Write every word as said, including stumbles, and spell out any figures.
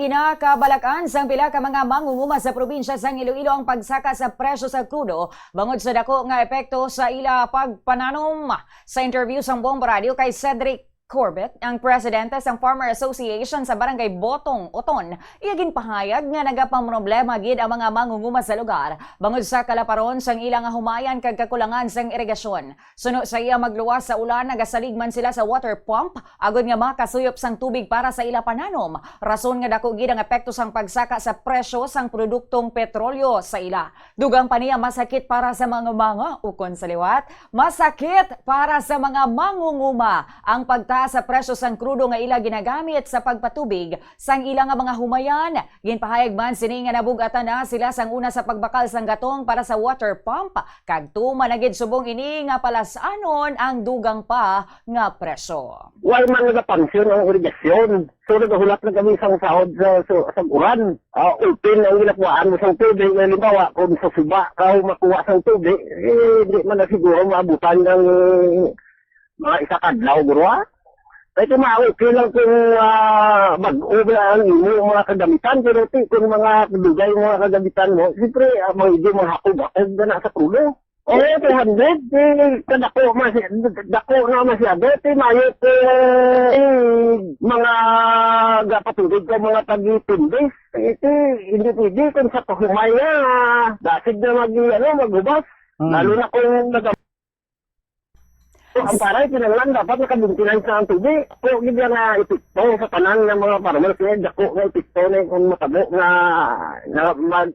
Ginakabalakan sang pila ka mga mangunguma sa probinsya sang Iloilo ang pagsaka sa presyo sa krudo bangod sa dako nga epekto sa ila pagpananom. Sa interview sang Bombo Radio kay Cedric Corbett, ang presidente sang Farmer Association sa Barangay Botong, Oton, iya ginpahayag nga nagapamroblema gid ang mga mangunguma sa lugar bangod sa kalaparon sang ila nga humayan kag kakulangan sang irigasyon. Suno sa iya magluwas sa ulan, nagasalig man sila sa water pump agod nga makasuyop sang tubig para sa ila pananom, rason nga dako gid ang epekto sang pagsaka sa presyo sang produktong petrolyo sa ila. Dugang pa niya, masakit para sa mga manga, ukon sa liwat, masakit para sa mga mangunguma ang pagtaas sa presyo sang krudo nga ila ginagamit sa pagpatubig sang ila nga mga humayan. Ginpahayag man sini nga nabug-atan na sila sang una sa pagbakal sang gatong para sa water pump, kag tuman na gid subong ini nga palas-anon ang dugang pa nga presyo. Wala man nagapansyon ang irigasyon. So, nagahulat na kami sang sahod sa, sa, sa uran. Ah, open ang ginakuhaan mo sang tubig. Halimbawa, kung sa suba ka makuha sang tubig, eh, di man na siguro maabutan ng mga isa ka adlaw, guro, ha? Kay kung ma-, okay lang kung, ah, bag-o ba ang imo mga kagamitan, pero ti, kung mga dugay mga kagamitan mo, siyempre, ah, medyo mahakog-akog na na sa krudo. Eh, two hundred, eh, kadako mas-, dako na masyado, ti, mayo ko, eh, mga gapatulog ka, mga tagi-ten days. Eh, ti, hindi pwede kung sa pagmay na, dasig na mag-, ano, maghubas. Hmm. Lalo na kung nag- Ang paray, kinahanglan dapat naka-maintenance na ang tubig. Ako, gid nga epekto sa tanan nga mga farmer, kaya dako nga epekto na yung matabo nga, nga mag-,